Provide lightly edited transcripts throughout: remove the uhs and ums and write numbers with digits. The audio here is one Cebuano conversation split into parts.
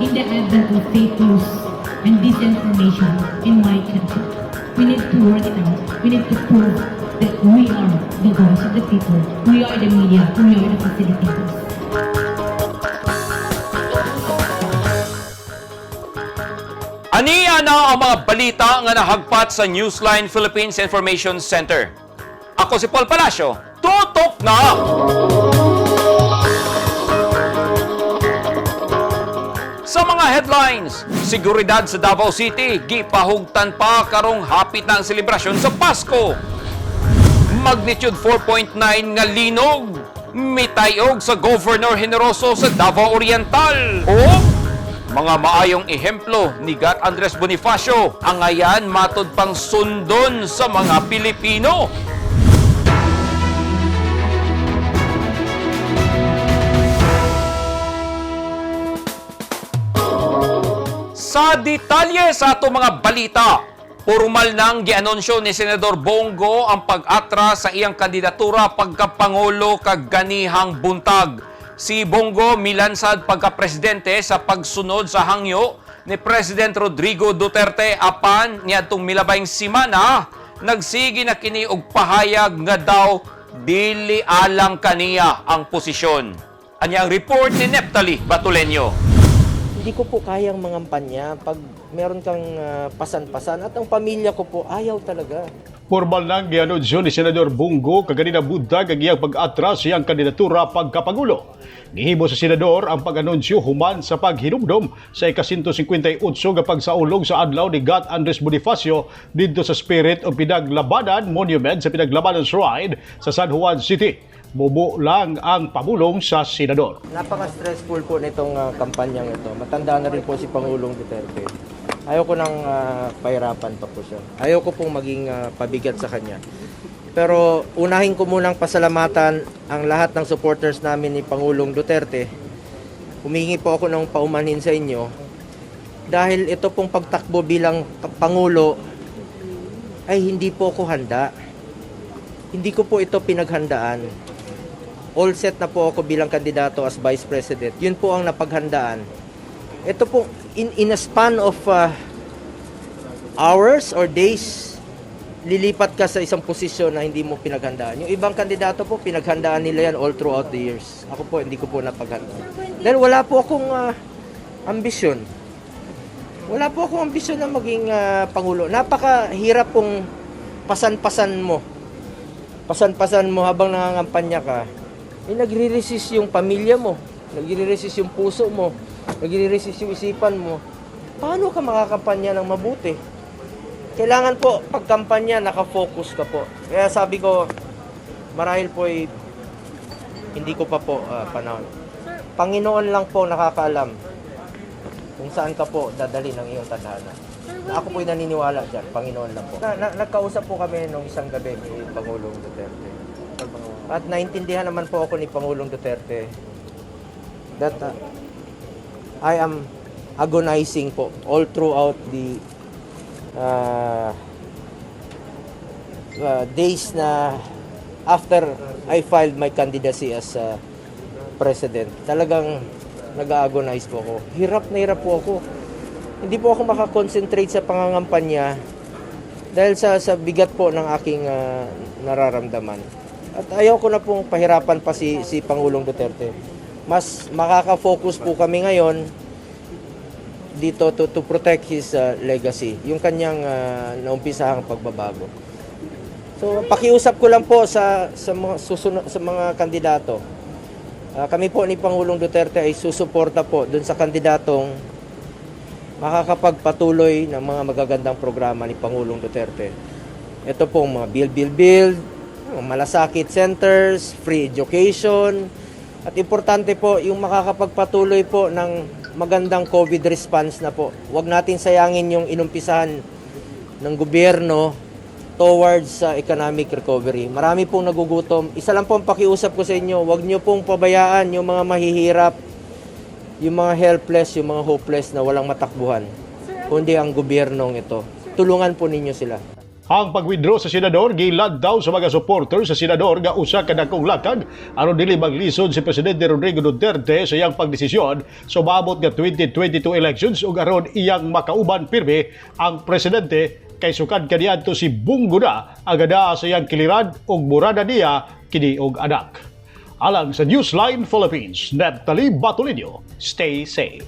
In the advent of fake news and disinformation in my country, we need to work it out. We need to prove that we are the voice of the people. We are the media. We are the facilitators. Aniya na ang mga balita nga nahagpat sa Newsline Philippines Information Center. Ako si Paul Palacio, tutok na! Sa mga headlines, seguridad sa Davao City, gipahugtan pa karong hapit na ang selebrasyon sa Pasko. Magnitude 4.9 nga linog, mitayog sa Governor Generoso sa Davao Oriental. O mga maayong ehemplo ni Gat Andres Bonifacio, ang ayan matud pang sundon sa mga Pilipino. Sa detalye sa ato mga balita, formal nang gianunsyo ni Senador Bongo ang pag-atra sa iyang kandidatura pagkapangulo kag ganihang buntag. Si Bongo milansad pagka-presidente sa pagsunod sa hangyo ni President Rodrigo Duterte apan niadtong milabayng simana nagsigi na kini og pahayag nga daw dili alang kaniya ang posisyon. Anya ang report ni Neptali Batulenyo. Hindi ko po kayang mangampanya pag meron kang pasan-pasan at ang pamilya ko po ayaw talaga. Formal nang gianunsyo ni Senador Bungo kaganina buntag ang iyang pag-atras sa iyang kandidatura pagkapangulo. Gihimo sa senador ang pag-anunsyo human sa paghinumdom sa ika-158 nga pagsaulog sa adlaw ni Gat Andres Bonifacio didto sa Spirit of Pinaglabanan Monument sa Pinaglabanan Shrine sa San Juan City. Mubo lang ang pabulong sa senador. Napaka-stressful po nitong kampanyang ito. Matanda na rin po si Pangulong Duterte. Ayaw ko nang pahirapan pa po siya. Ayaw ko pong maging pabigat sa kanya. Pero unahin ko munang pasalamatan ang lahat ng supporters namin ni Pangulong Duterte. Humingi po ako ng paumanhin sa inyo dahil ito pong pagtakbo bilang Pangulo ay hindi po ako handa. Hindi ko po ito pinaghandaan. All set na po ako bilang kandidato as Vice President. Yun po ang napaghandaan. Ito po, in a span of hours or days, lilipat ka sa isang posisyon na hindi mo pinaghandaan. Yung ibang kandidato po, pinaghandaan nila yan all throughout the years. Ako po, hindi ko po napaghandaan. Dahil wala po akong ambisyon. Wala po akong ambisyon na maging pangulo. Napakahirap pong pasan-pasan mo. Pasan-pasan mo habang nangangampanya ka. Eh, nagre-resist yung pamilya mo. Nagre-resist yung puso mo. Nagre-resist yung isipan mo. Paano ka makakampanya ng mabuti? Kailangan po, pagkampanya, nakafocus ka po. Kaya sabi ko, marahil po ay hindi ko pa po panahon. Panginoon lang po nakakaalam kung saan ka po dadalhin ng iyong tadhana. Ako po'y naniniwala dyan, Panginoon lang po. Nagkausap po kami nung isang gabi ni Pangulong Duterte. At naintindihan naman po ako ni Pangulong Duterte that I am agonizing po all throughout the days na after I filed my candidacy as president. Talagang nag-agonize po ako. Hirap na hirap po ako. Hindi po ako makakonsentrate sa pangangampanya dahil sa bigat po ng aking nararamdaman. At ayaw ko na pong pahirapan pa si Pangulong Duterte. Mas makaka-focus po kami ngayon dito to protect his legacy, yung kanyang naumpisahang pagbabago. So, pakiusap ko lang po sa mga susunod sa mga kandidato. Kami po ni Pangulong Duterte ay susuporta po dun sa kandidatong makakapagpatuloy ng mga magagandang programa ni Pangulong Duterte. Ito pong mga Build, Build, Build, malasakit centers, free education, at importante po yung makakapagpatuloy po ng magandang COVID response na po. Huwag natin sayangin yung inumpisahan ng gobyerno towards sa economic recovery. Marami pong nagugutom. Isa lang po ang pakiusap ko sa inyo, huwag niyo pong pabayaan yung mga mahihirap, yung mga helpless, yung mga hopeless na walang matakbuhan, kundi ang gobyernong ito. Tulungan po ninyo sila. Ang pag-withdraw sa senador gilantaw sa mga supporter sa senador nga usa ka dakong lakag aron dili maglisod si Presidente Rodrigo Duterte sa iyang pagdesisyon sa umaabot nga 2022 elections ug aron iyang makauban pirmi ang presidente kay sukad kaniadto si Bong Go na ang naa sa iyang kiliran ug murada niya kini og anak. Alang sa Newsline Philippines, Neptali Batulinio, stay safe.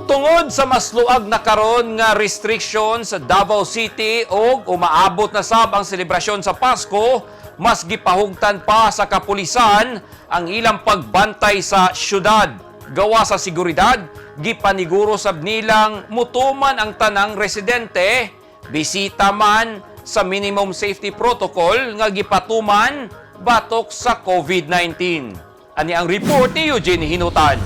Tungod sa mas luag na karon nga restriction sa Davao City og umaabot na sab ang selebrasyon sa Pasko, mas gipahugtan pa sa kapulisan ang ilang pagbantay sa syudad. Gawa sa seguridad, gipaniguro sab nilang mutuman ang tanang residente, bisita man sa minimum safety protocol nga gipatuman batok sa COVID-19. Ani ang report ni Eugene Hinutan.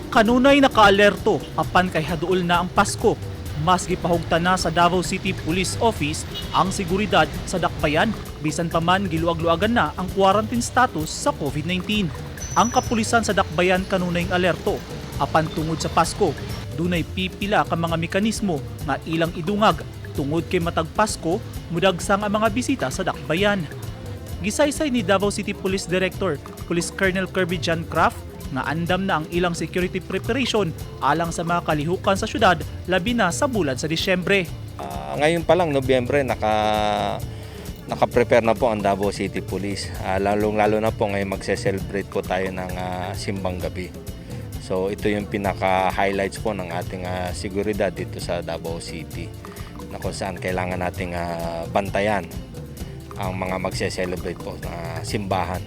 Kanunay nakaalerto apan kay haduol na ang Pasko. Mas gipahugtan na sa Davao City Police Office ang seguridad sa dakbayan bisan pa man giluag-luagan na ang quarantine status sa COVID-19. Ang kapulisan sa dakbayan kanunay alerto apan tungod sa Pasko, dunay pipila ka mga mekanismo nga ilang idungag tungod kay matag Pasko mudagsang ang mga bisita sa dakbayan. Gisaysay ni Davao City Police Director, Police Colonel Kirby John Kraft, nga andam na ang ilang security preparation alang sa mga kalihukan sa syudad labi na sa bulan sa Disyembre. Ngayon pa lang, Nobyembre, naka-prepare na po ang Davao City Police. Lalong-lalo na po ngayon magse-celebrate po tayo ng Simbang Gabi. So ito yung pinaka-highlights po ng ating seguridad dito sa Davao City na kung saan kailangan nating bantayan ang mga magse-celebrate po na simbahan.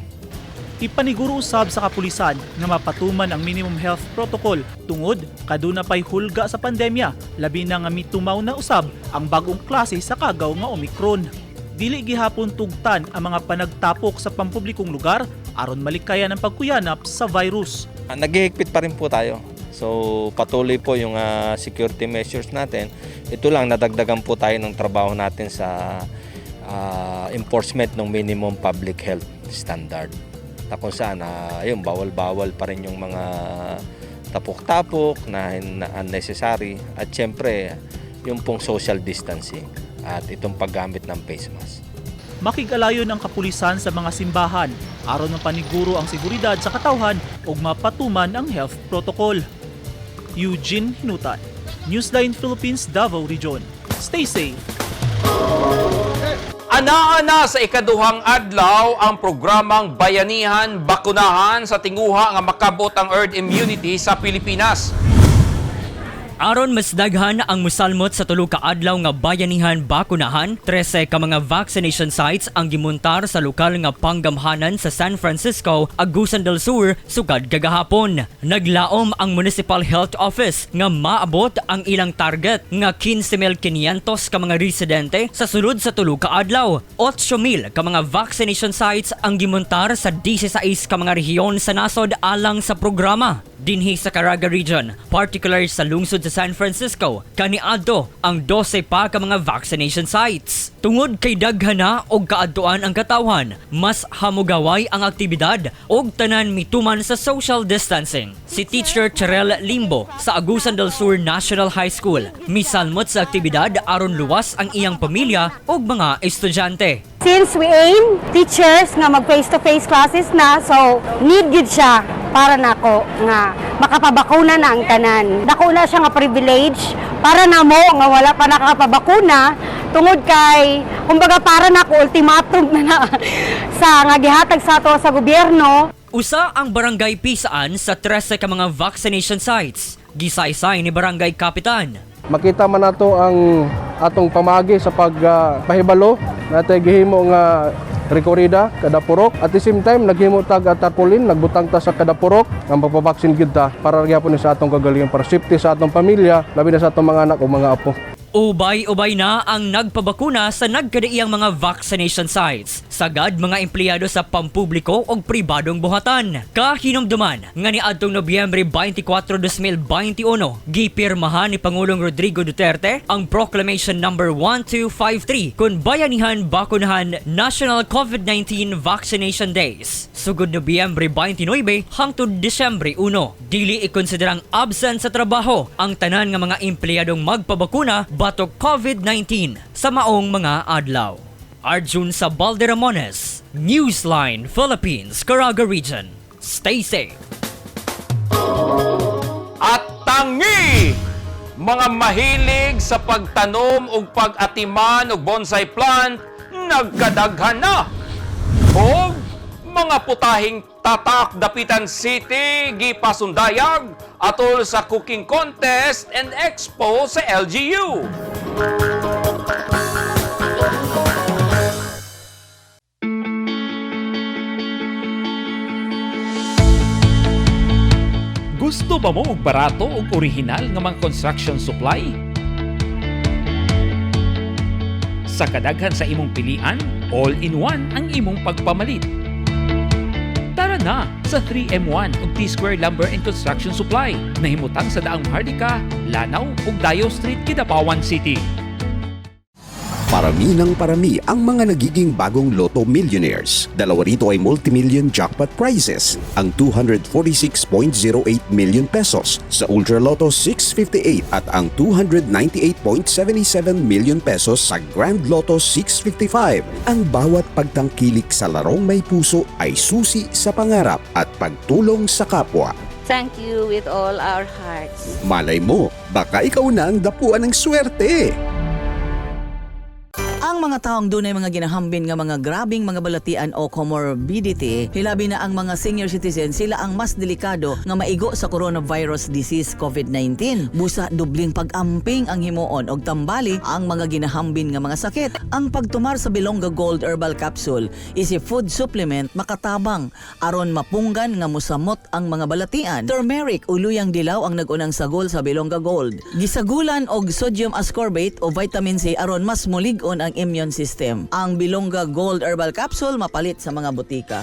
Ipaniguro usab sa kapulisan nga mapatuman ang minimum health protocol tungod kaduna pay hulga sa pandemya, labi na nga mitumaw na usab ang bagong klase sa kagaw nga Omicron. Dili gihapon tugtan ang mga panagtapok sa pampublikong lugar aron malikayan ang pagkuyanap sa virus. Naghihigpit pa rin po tayo. So patuloy po yung security measures natin. Ito lang, nadagdagan po tayo ng trabaho natin sa enforcement ng minimum public health standard. Na kung saan, yun, bawal-bawal pa rin yung mga tapok-tapok na unnecessary. At syempre, yung pong social distancing at itong paggamit ng face mask. Makig-alayon ang kapulisan sa mga simbahan aron mapaniguro ang seguridad sa katawhan ug mapatuman ang health protocol. Eugene Hinutan, Newsline Philippines, Davao Region. Stay safe. Anaa-na sa ikaduhang adlaw ang programang Bayanihan Bakunahan sa tinguha nga makabot ang herd immunity sa Pilipinas. Aron mas daghan ang musalmot sa tulo ka adlaw nga Bayanihan Bakunahan, 13 ka mga vaccination sites ang gimuntar sa lokal nga panggamhanan sa San Francisco, Agusan del Sur sukad kagahapon. Naglaom ang Municipal Health Office nga maabot ang ilang target nga 15,500 ka mga residente sa sulod sa tulo ka adlaw. 8,000 ka mga vaccination sites ang gimuntar sa 16 ka mga rehiyon sa nasod alang sa programa. Dinhi sa Caraga Region, particular sa lungsod sa San Francisco, kaniadto ang 12 pa ka mga vaccination sites. Tungod kay daghan na og kaadtuan ang katawhan, mas hamugaway ang aktibidad og tanan mituman sa social distancing. Si Teacher Cherel Limbo sa Agusan del Sur National High School, misalmot sa aktibidad aron luwas ang iyang pamilya ug mga estudyante. Since we aim teachers nga mag face-to-face classes na, so need gyud siya para nako nga makapabakuna na ang tanan. Dako na siya nga privilege para namo nga wala pa nakakapabakuna tungod kay kumbaga para nako ultimatum na, na sa nga gihatag sa ato sa gobyerno. Usa ang Barangay Pisaan sa 13 ka mga vaccination sites. Gisaysay ni Barangay Kapitan. Makita man nato ang atong pamagi sa pagpahibalo natay gihimo nga rekorida kada purok. At the same time, naghimo tag tarpaulin, nagbutang ta sa kada purok ang pagpabaksin gyud ta para gyapon ni sa atong kagalingon, para safety sa atong pamilya, labi na sa atong mga anak o mga apo. Ubay-ubay na ang nagpabakuna sa nagkadaiyang mga vaccination sites. Sagad mga empleyado sa pampubliko o pribadong buhatan. Kahinumduman nga niadtong Nobyembre 24, 2021, gipirmahan ni Pangulong Rodrigo Duterte ang Proclamation Number 1253 kun Bayanihan Bakunahan National COVID-19 Vaccination Days. Sugod Nobyembre 29 hangtod Disyembre 1. Dili ikonsiderang absent sa trabaho ang tanan nga mga empleyadong magpabakuna batok COVID-19 sa maong mga adlaw. Arjun Sabalde Ramones, Newsline Philippines, Caraga Region. Stay safe. At tangi! Mga mahilig sa pagtanom ug pag-atiman og bonsai plant, nagkadaghan na. Og mga putahing tatak Dapitan City gipasundayag atol sa cooking contest and expo sa LGU. Gusto ba mo og barato ug orihinal nga mga construction supply? Sa kadaghan sa imong pilian, all-in-one ang imong pagpamalit. Tara na sa 3M1 ug T-Square Lumber and Construction Supply nahimutang sa Daang Maharlika, Lanao ug Dayo Street, Kidapawan City. Parami ng parami ang mga nagiging bagong Lotto millionaires. Dalawa rito ay multimillion jackpot prizes, ang 246.08 million pesos sa Ultra Lotto 658 at ang 298.77 million pesos sa Grand Lotto 655. Ang bawat pagtangkilik sa larong may puso ay susi sa pangarap at pagtulong sa kapwa. Thank you with all our hearts. Malay mo, baka ikaw na ang dapuan ng swerte. Ang mga taong dunay mga ginahambin nga mga grabing mga balatian o comorbidity, hilabi na ang mga senior citizen, sila ang mas delikado nga maigo sa coronavirus disease COVID-19. Busa dubling pag-amping ang himuon og tambali ang mga ginahambin nga mga sakit. Ang pagtumar sa Bilongga Gold Herbal Capsule is a food supplement makatabang aron mapunggan nga musamot ang mga balatian. Turmeric o luyang dilaw ang nagunang sagol sa Bilongga Gold. Gisagulan og sodium ascorbate o vitamin C aron mas mulig-on ang immune system. Ang Bilongga Gold Herbal Capsule mapalit sa mga botika.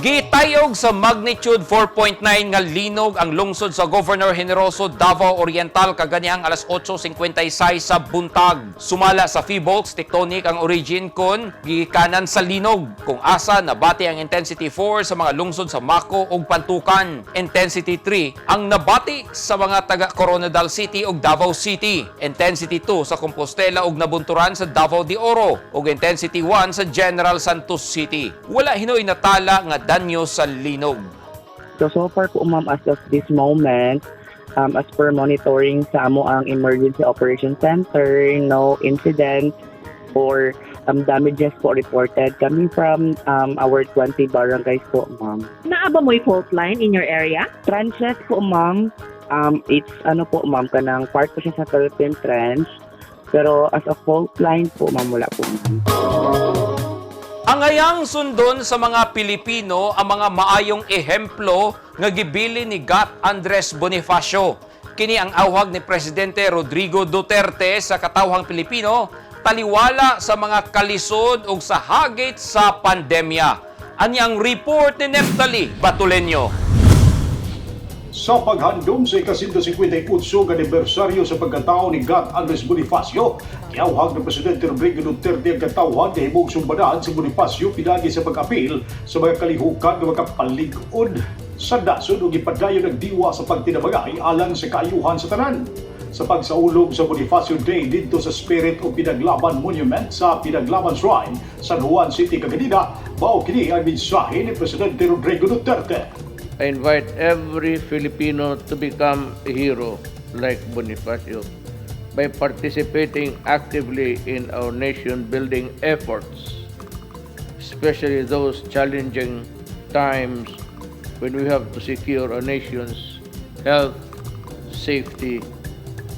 Gitayog sa magnitude 4.9 nga linog ang lungsod sa Governor Generoso, Davao Oriental kaganihang alas 8:56 sa buntag. Sumala sa Phivolcs, tectonic ang origin kon gikanan sa linog kung asa nabati ang intensity 4 sa mga lungsod sa Maco ug Pantukan. Intensity 3 ang nabati sa mga taga Koronadal City ug Davao City. Intensity 2 sa Compostela ug Nabunturan sa Davao de Oro ug intensity 1 sa General Santos City. Wala hinoy natala nga danyo sa linog. So, so far po, ma'am, as of this moment, as per monitoring sa amo ang Emergency Operation Center, no incident or damages po reported coming from our 20 barangays po, ma'am. Naa ba mo'y fault line in your area? Trenches po, ma'am. It's ano po, ma'am, kanang part po siya sa Philippine Trench. Pero as a fault line po, ma'am, wala po, ma'am. Angayang sundon sa mga Pilipino ang mga maayong ehemplo nga gibili ni Gat Andres Bonifacio. Kini ang awhag ni Presidente Rodrigo Duterte sa katawhang Pilipino taliwala sa mga kalisod ug sa hagit sa pandemya. Ani ang report ni Neftali Batulenyo. Sa paghandom sa ika-158 nga anibersaryo sa pagkatao ni Gat Andres Bonifacio, giawhag ni Presidente Rodrigo Duterte ang katawhan nga himong sumbadan si Bonifacio pinagi sa pag-apil sa mga kalihukan nga makapalig-on sa nasod ug ipadayon ang diwa sa pagtinabangay alang sa kaayuhan sa tanan. Sa pagsaulog sa Bonifacio Day didto sa Spirit of Pinaglaban Monument sa Pinaglaban Shrine, San Juan City, kaganina, mao kini ang mensahe ni Presidente Rodrigo Duterte. I invite every Filipino to become a hero like Bonifacio by participating actively in our nation building efforts, especially those challenging times when we have to secure our nation's health, safety,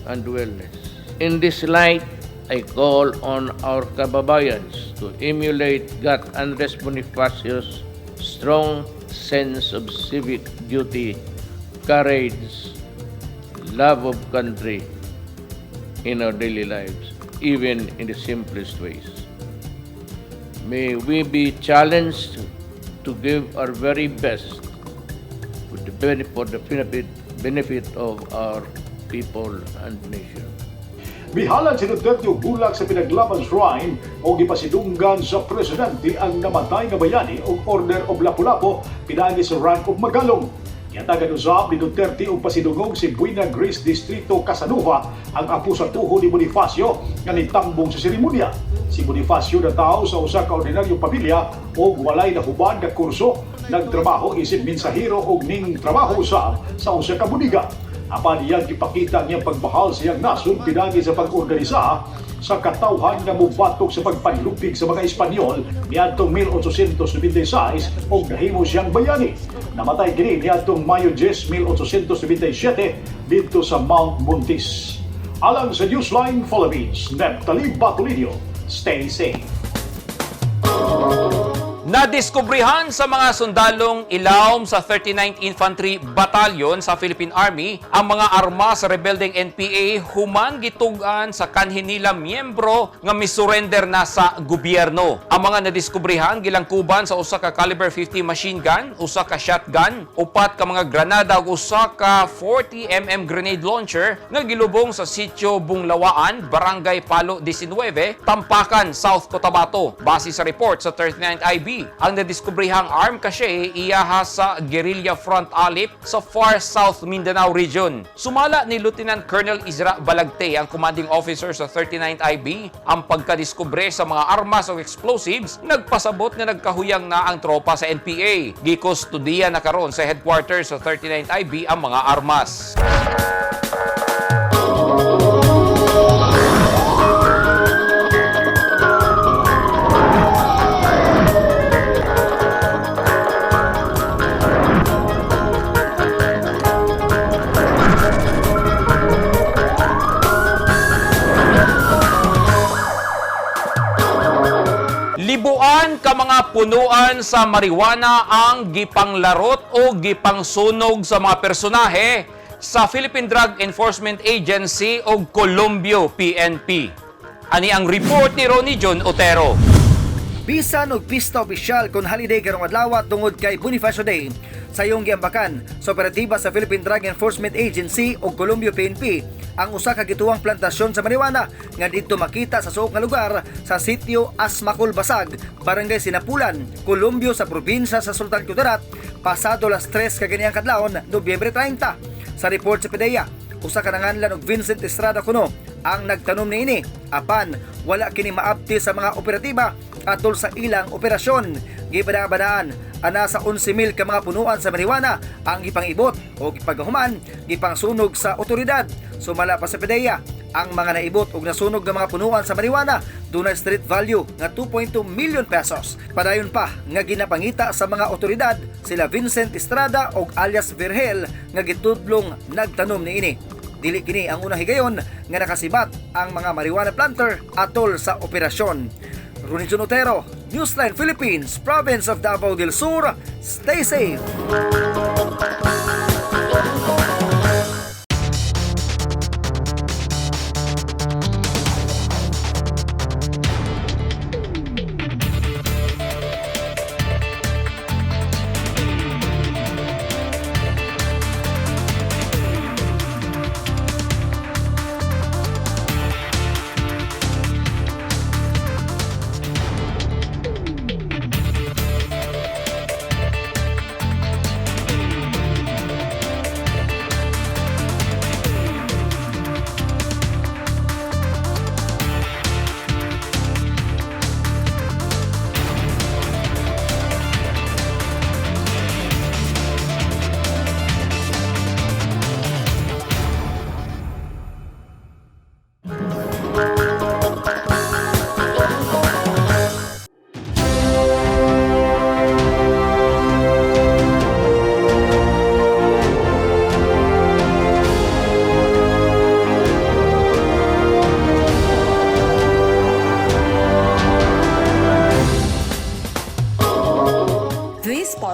and wellness. In this light, I call on our kababayans to emulate Gat Andres Bonifacio's strong sense of civic duty, courage, love of country in our daily lives, even in the simplest ways. May we be challenged to give our very best for the benefit of our people and nation. Mihalad si Duterte og bulak sa Pinaglaban Shrine o gipasidunggan sa presidente ang namatay nga bayani og Order of Lapu-Lapu pinagi sa rank of Magalong. Gihatagan usab ni Duterte og pasidungog si Buena Grace Distrito Casanova, ang apo sa tuho ni Bonifacio nga nitambong sa seremonya. Si Bonifacio natawo sa usa ka ordinaryong pamilya og walay nahuban nga kurso, nagtrabaho isip mensahero og ning trabaho usab sa usa ka bodega. Apan iyang gipakita ang iyang pagmahal sa iyang nasod pinagi sa pag-organisa sa katawhan nga mobatok sa pagpanlupig sa mga Espanyol niadtong 1896 og nahimo siyang bayani. Namatay kini niadtong Mayo 10, 1897 didto sa Mount Montes. Alang sa Newsline Philippines, Neptali Batulinio. Stay safe. Nadiskubrihan sa mga sundalong ilawom sa 39th Infantry Battalion sa Philippine Army ang mga armas sa rebeldeng NPA human gitug-an sa kanhi nila miyembro nga misurrender na sa gobyerno. Ang mga nadiskubrihan gilangkuban sa usa ka caliber 50 machine gun, usa ka shotgun, upat ka mga granada ug usa ka 40 grenade launcher nga gilubong sa sitio Bunglawaan, Barangay Palo 19, Tampakan, South Cotabato. Base sa report sa 39th IB, ang nadiskubrihang arm cache iyaha sa Guerrilla Front Alip sa Far South Mindanao Region. Sumala ni Lieutenant Colonel Isra Balagte, ang commanding officer sa 39th IB, ang pagkadiskubre sa mga armas o explosives nagpasabot nga nagkahuyang na ang tropa sa NPA. Gikustudiya na karon sa headquarters sa 39th IB ang mga armas. Libuan ka mga punuan sa marijuana ang gipanglarot o gipangsunog sa mga personahe sa Philippine Drug Enforcement Agency o Columbio PNP. Ani ang report ni Ronnie John Otero. Bisan og pista opisyal kon holiday karong adlaw tungod kay Bonifacio Day, sayong giambakan sa operatiba sa Philippine Drug Enforcement Agency o Columbio PNP ang usa ka gituwang plantasyon sa marijuana nga didto makita sa suok nga lugar sa sitio Asmakul Basag, Barangay Sinapulan, Columbio sa probinsya sa Sultan Kudarat pasado las 3 kaganiyang kadlawon, Nobyembre 30. Sa report sa PDEA, usa ka nanganlan og Vincent Estrada kuno ang nagtanom niini, apan wala kini maabti sa mga operatiba atol sa ilang operasyon. Gipadaan ana sa 11,000 ka mga punuan sa marijuana ang gipangibot o gipagahuman gipangsunog sa otoridad. Sumala pa sa PDEA, ang mga naibot og nasunog nga mga punuan sa marijuana dunay street value nga 2.2 million pesos. Padayon pa nga ginapangita sa mga otoridad sila Vincent Estrada og alias Virgel nga gitudlong nagtanom niini. Dili kini ang unang higayon nga nakasibat ang mga marijuana planter atol sa operasyon. Ronnie John Otero, Newsline Philippines, Province of Davao del Sur. Stay safe!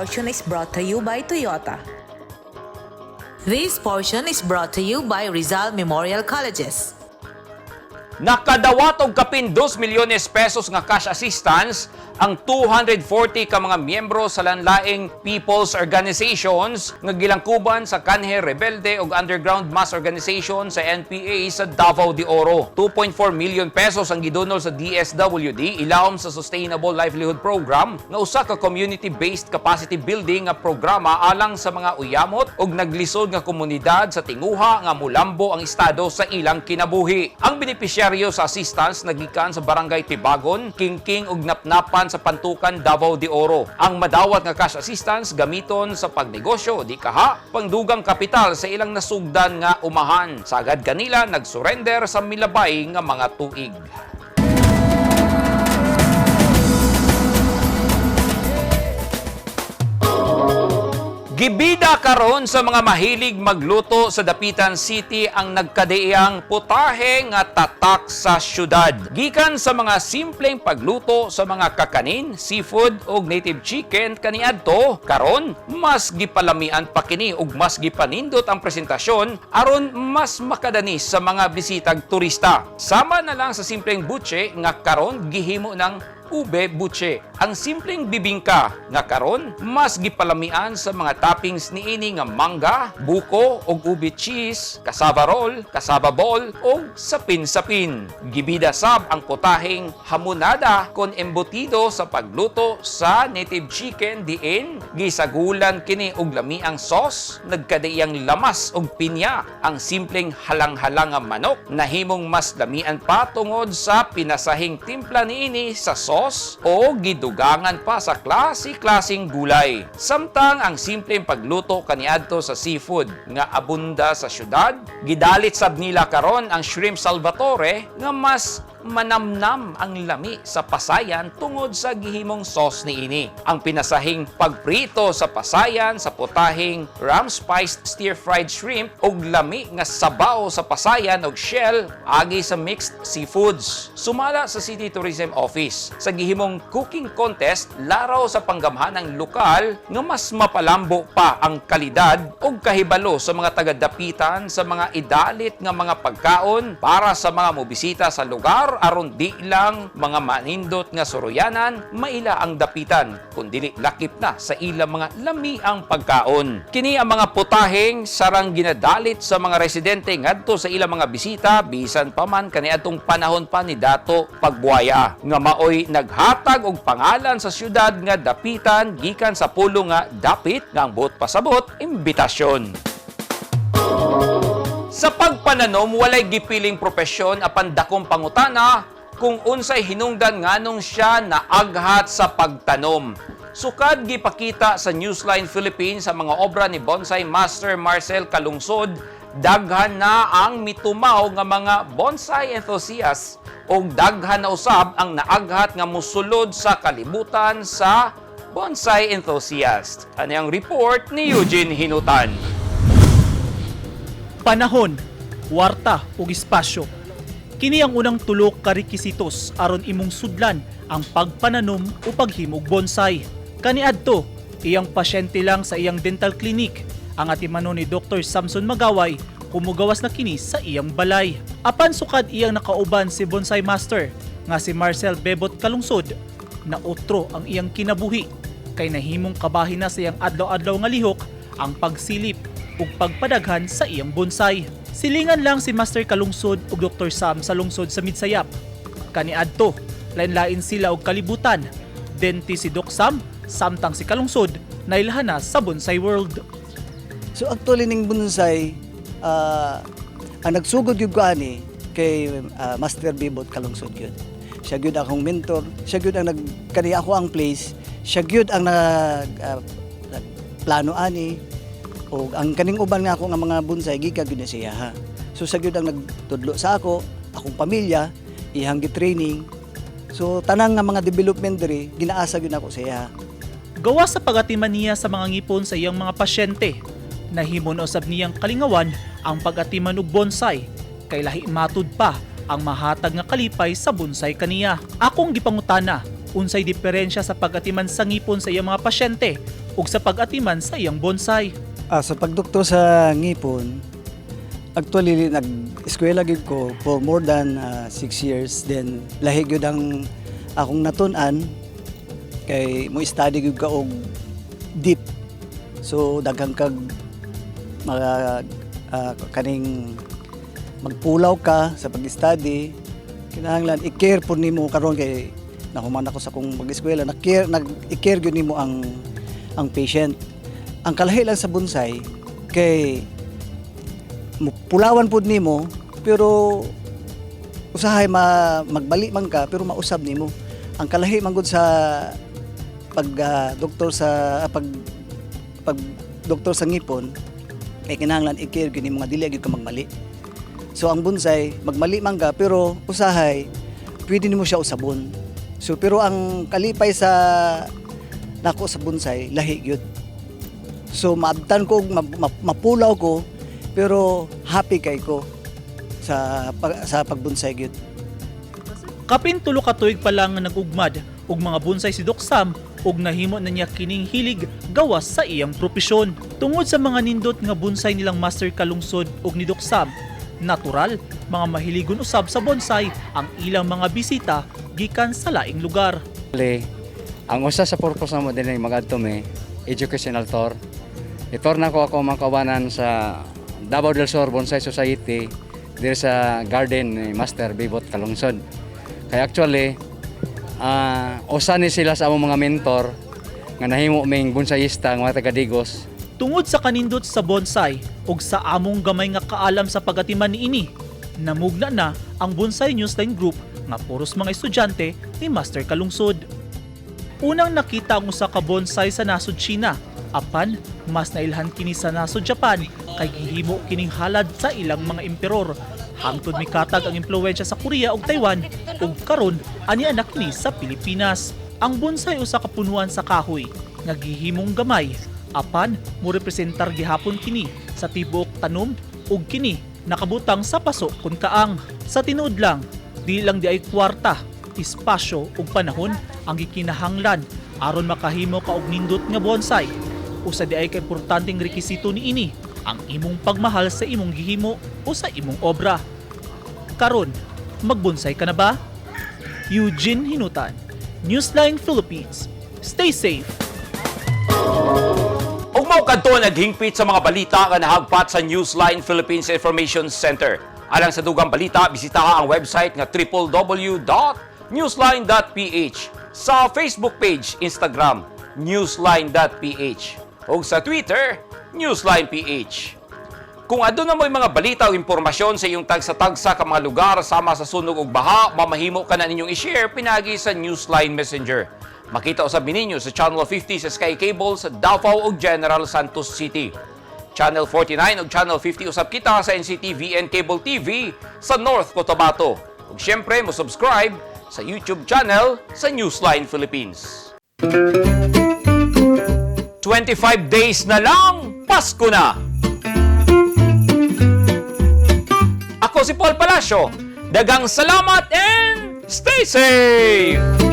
portion is brought to you by Toyota. This portion is brought to you by Rizal Memorial Colleges. Nakadawat og kapin 2 milyones pesos nga cash assistance ang 240 ka mga miyembro sa lain-laing people's organizations nga gilangkuban sa Kanhe Rebelde ug Underground Mass Organization sa NPA sa Davao de Oro. 2.4 million pesos ang gidunol sa DSWD ilawom sa Sustainable Livelihood Program nga usa ka community-based capacity building nga programa alang sa mga uyamot ug naglisod nga komunidad sa tinguha nga mulambo ang estado sa ilang kinabuhi. Ang benepisyaryo sa assistance nagikan sa Barangay Tibagon, Kingking ug Napnapan sa Pantukan, Davao de Oro. Ang madawat nga cash assistance gamiton sa pagnegosyo, di kaha pangdugang kapital sa ilang nasugdan nga umahan. Sagad kanila nagsurrender sa milabay nga mga tuig. Gibida karon sa mga mahilig magluto sa Dapitan City ang nagkadiang putahe nga tatak sa syudad. Gikan sa mga simpleng pagluto sa mga kakanin, seafood ug native chicken kaniadto, karon mas gipalamian pa kini ug mas gipanindot ang presentasyon aron mas makadanis sa mga bisitag turista. Sama na lang sa simpleng butche nga karon gihimo ng ube buche. Ang simpleng bibingka nga karon mas gipalamian sa mga toppings niini nga mangga, buko ug ube cheese, cassava roll, cassava ball ug sapin-sapin. Gibida sab ang putaheng hamonada kon embutido sa pagluto sa native chicken diin gisagulan kini og lamiang sauce, nagkadaiyang lamas og pinya. Ang simpleng halang-halang nga manok nahimong mas lamian pa tungod sa pinasahing timpla niini sa sauce o gidugangan pa sa klase-klaseng gulay. Samtang ang simpleng pagluto kaniadto sa seafood nga abunda sa syudad, gidalit sab nila karon ang shrimp Salvatore nga mas manamnam ang lami sa pasayan tungod sa gihimong sauce niini. Ang pinasahing pagprito sa pasayan sa putahing ram spiced stir-fried shrimp ug lami nga sabaw sa pasayan og shell agi sa mixed seafoods. Sumala sa City Tourism Office sa gihimong cooking contest laraw sa panggamhanang lokal nga mas mapalambo pa ang kalidad ug kahibalo sa mga taga-Dapitan sa mga idalit nga mga pagkaon para sa mga mobisita sa lugar aron di lang mga manindot nga suroyanan maila ang Dapitan kundi lakip na sa ilang mga lamiang pagkaon. Kini ang mga putaheng sarang ginadalit sa mga residente ngadto sa ilang mga bisita bisan pa man kaniadtong panahon pa ni Dato Pagbuaya nga maoy naghatag og pangalan sa syudad nga Dapitan gikan sa pulo nga dapit nga ang buot pasabot imbitasyon. Sa pagpananom, walay gipiling propesyon apan dakong pangutana kung unsay hinungdan nganong siya naaghat sa pagtanom. Sukad gipakita sa Newsline Philippines sa mga obra ni Bonsai Master Marcel Calungsod, daghan na ang mitumaw nga mga bonsai enthusiasts ug daghan na usab ang naaghat nga musulod sa kalibutan sa bonsai enthusiast. Ano ang report ni Eugene Hinutan? Panahon, warta ug espasyo. Kini ang unang tulo ka rekisitos aron imong sudlan ang pagpananom o paghimog bonsai. Kaniadto, iyang pasyente lang sa iyang dental clinic. Ang atimanon ni Dr. Samson Magaway kumugawas na kini sa iyang balay. Apan sukad iyang nakauban si bonsai master nga si Marcel Bebot Calungsod na otro ang iyang kinabuhi kay nahimong kabahin na sa iyang adlaw-adlaw nga lihok ang pagsilip ug pagpadaghan sa iyang bonsai. Silingan lang si Master Calungsod ug Dr. Sam sa lungsod sa Midsayap. Kaniadto, lain-lain sila og kalibutan. Denti si Doc Sam, samtang si Calungsod nailhan na sa bonsai world. So actually ning bonsai ang nagsugod gyud ko ani kay Master Bibot Calungsod gyud. Siya gyud akong mentor, siya gyud ang nagkani ako ang place, siya gyud ang nag nagplano ani o ang kaning uban nga ako nga mga bonsai gikan gyud na siya ha. So siya gyud ang nagtudlo sa ako, akong pamilya, iyang gi-training. So tanang nga mga development diri ginaasa gyud ako sa iya. Gawa sa pagatiman niya sa mga ngipon sa iyang mga pasyente. Nahimo na usab niyang kalingawan ang pagatiman og bonsai kay lahi matud pa ang mahatag nga kalipay sa bonsai kaniya. Akong gipangutana unsay diferensya sa pagatiman sa ngipon sa iyang mga pasyente ug sa pag-atiman sa iyang bonsai. Sa pagdoktor sa ngipon, actually nag-eskwela gyud ko for more than 6 years. Then lahi gyud ang akong natun-an kay mo study gyud ka og deep. So daghan kag mga kaning magpulaw ka sa pag-study, kinahanglan i-care po nimo. Karon kay nahuman ako sa akong pag-eskwela, na-care, nag i-care gyud nimo ang patient. Ang kalahi lang sa bonsai kay pulawan pud nimo, pero usahay magbali man ka pero mausab nimo. Ang kalahi man gud sa pag doktor sa pag pag doktor sa ngipon kay kinahanglan i-care gyud nimo nga dili gyud ka magmali. So ang bonsai, magmali man ka pero usahay pwede nimo siya usabon. So pero ang kalipay sa nako sa bonsai, lahi gyud. So maabtan ko, mapulaw ko, pero happy kay ko sa pagbonsai gyud. Kapin 3 ka tuig pa lang nga nag-ugmad og mga bonsai si Doc Sam ug nahimo na niya kining hilig gawas sa iyang propesyon. Tungod sa mga nindot nga bonsai nilang Master Kalungsod ug ni Doc Sam, natural mga mahiligon usab sa bonsai ang ilang mga bisita gikan sa laing lugar. Le, ang usa sa purpose namo din ay magadto mi educational tour. I-tour na ko ako mga kawanan sa Davao del Sur Bonsai Society diri sa garden ni Master Bibot Kalungsod. Kaya actually, usa ni sila sa among mga mentor nga nahimo ming bonsaiista nga mga taga Digos. Tungod sa kanindot sa bonsai ug sa among gamay nga kaalam sa pagatiman niini, namugna na ang Bonsai Newsline Group nga puros mga estudyante ni Master Kalungsod. Unang nakita ang usa ka bonsai sa nasod China, apan mas nailhan kini sa nasod Japan kay gihimo kining halad sa ilang mga emperor. Hangtod mikatag ang impluwensya sa Korea ug Taiwan ug karon ani na kini sa Pilipinas. Ang bonsai usa ka punuan sa kahoy nga gihimong gamay, apan mo representar gihapon kini sa tibuok tanom ug kini nakabutang sa paso kun kaang. Sa tinuod lang, di lang di ay kwarta, espasyo ug panahon ang gikinahanglan aron makahimo ka og nindot nga bonsai. Usa di ay ka importanteng rekisito niini ang imong pagmahal sa imong gihimo o sa imong obra. Karon, magbonsai ka na ba? Eugene Hinutan, Newsline Philippines. Stay safe. Ug mao kadto naghingpit sa mga balita nga nahagpat sa Newsline Philippines Information Center. Alang sa dugang balita, bisitaha ang website nga www.newsline.ph, sa Facebook page, Instagram, newsline.ph, ug sa Twitter, newsline.ph. Kung aduna mo'y mga balita o impormasyon sa iyong tagsa-tagsa ka mga lugar sama sa sunog ug baha, mamahimo ka na ninyong i-share pinagi sa Newsline Messenger. Makita usab ninyo sa Channel 50 sa Sky Cable sa Davao ug General Santos City. Channel 49 ug Channel 50 usab kita sa NCTVN Cable TV sa North Cotabato. Ug syempre, mo subscribe sa YouTube channel sa Newsline Philippines. 25 days na lang, Pasko na! Ako si Paul Palacio. Daghang salamat and stay safe!